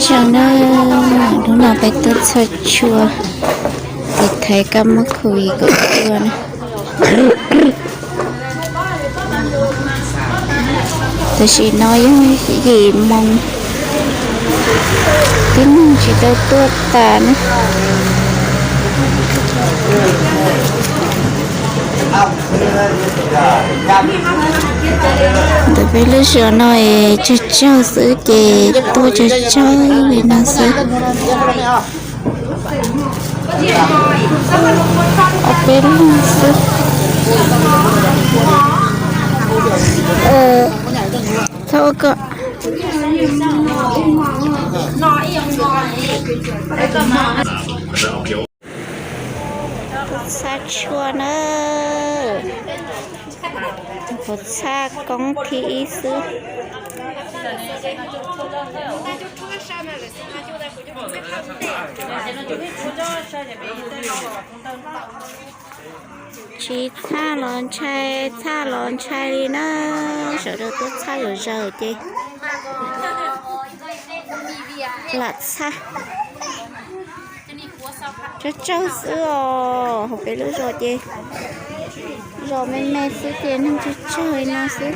Sawv daws, hnub no peb tuaj txhaj tshua, tiv thaiv kab mob covid kaum cuaj na. Tam sim no yog yim moos, tib neeg tsis tau tuaj tas na. Ntawm peb lub zos no es tsawg tsawg xwb ces tuaj tsawg tsawg li no xwb. Ob peb leeg xwb. Txhob ua koj. Txhaj tshua na, kuv txhaj koob thib ib xwb. Tsis txhaj los ntshai, txhaj los ntshai li na. Sawv daws tuaj txhaj zom zaws ces lam txhaj. Tsawg tsawg xwb os, hauv peb lub zos ces zos me me xwb ces neeg tsawg tsawg li no xwb.